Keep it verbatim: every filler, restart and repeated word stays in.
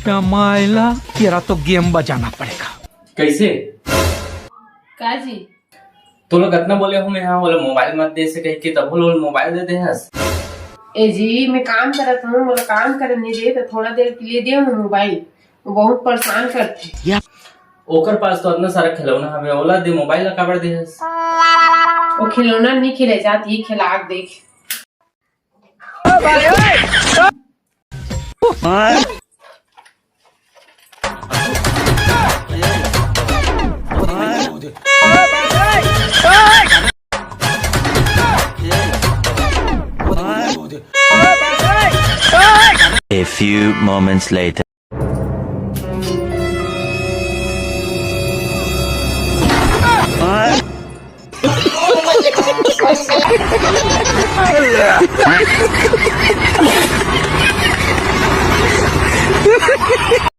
कमाएला तेरा तो गेम बजाना पड़ेगा। कैसे? का जी? तोला कतना बोले हो मैं, हाँ, बोले मोबाइल मत दे से कह के, तब बोले मोबाइल दे दे हस। ए जी, मैं काम करत हूँ, मोला काम करे नहीं दे, तो थोड़ा देर के लिए दे मोबाइल। वो बहुत परेशान करथे। ओकर पास तो इतना सारा खिलौना हवे, ओला दे, मोबाइल ला काबर दे हस? वो खिलौना नहीं खेले जात, ये खिला के देख। A few moments later.